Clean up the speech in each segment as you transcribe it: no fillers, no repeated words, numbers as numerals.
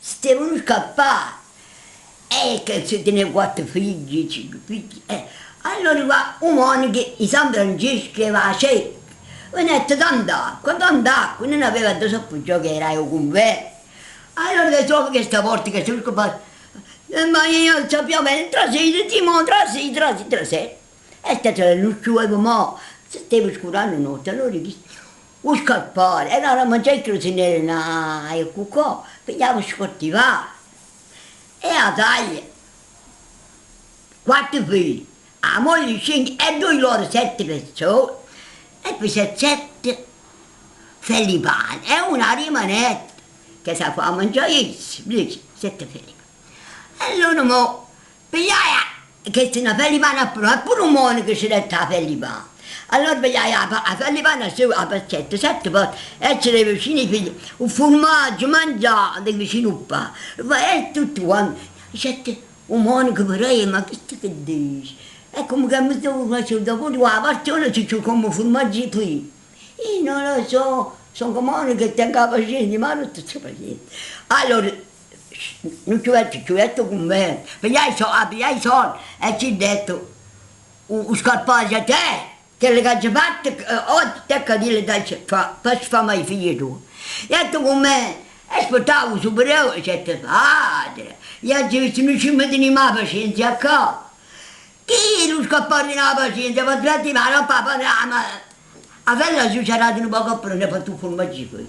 Stev nu scarpar e che si tenev quatt figli, cinc figli, eh. Allora va 'o monaco 'e San Francesco jeva 'a cerca, venett tant'acqua, tant'acqua, nun aveva addò s'appuggià che era 'o cunvent. Allora da sopra chesta porta che stu scarpar, ma io sappiamo trasite, Simò, trasite, trasite, trasette. E stette nu sciuoco mo, si stev scurann notte, allora chist 'o scarpar era mangià che se n'erano a cuccà, pigliava e scortivava e 'a taglia, quatt figli, 'a moglie cinc e duje loro sette persone e poi sette fell 'e pane e una rimanette che s' 'a fa mangià iss, sette fell 'e pane. Allora mo pigliai chest 'na fell 'e pane e pure 'o monaco ci dette 'a fell 'e pane. Allora pigliai 'a fell 'e pane 'a pezzette sette vote e ce deva vicino 'e figli 'o formaggio, mangià, vicino 'o pane. E tutt quant, dicette 'o monaco però ma questo che dice? E come che mi sto pure 'a passione c'è come formaggio qui. Io non lo so, sono monaco e tengo 'a pazienza, ma non sto pazienza. Allora non ci metto, ci metto con me, pigliai i soldi e ci ho detto, 'o scarparo, te, quello che hai fatto, oggi te che dire dai, fa, fa i figli tuoi. E tu con me, aspettavo superiore, dicette, padre, io ci non ci metto mai pazienza qua. Chi lo scarparo non ha pazienza, ma ma no papà, ma a bella su c'era un poco per ne fatto formaggio qui.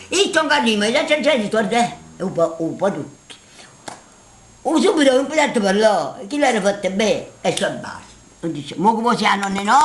Io sto arrivo, e c'è gente guarda, un po' tutti. 'O subito non potete parlare, chi l'era fatto bene e sta basta. Non dice, ma come si non è no?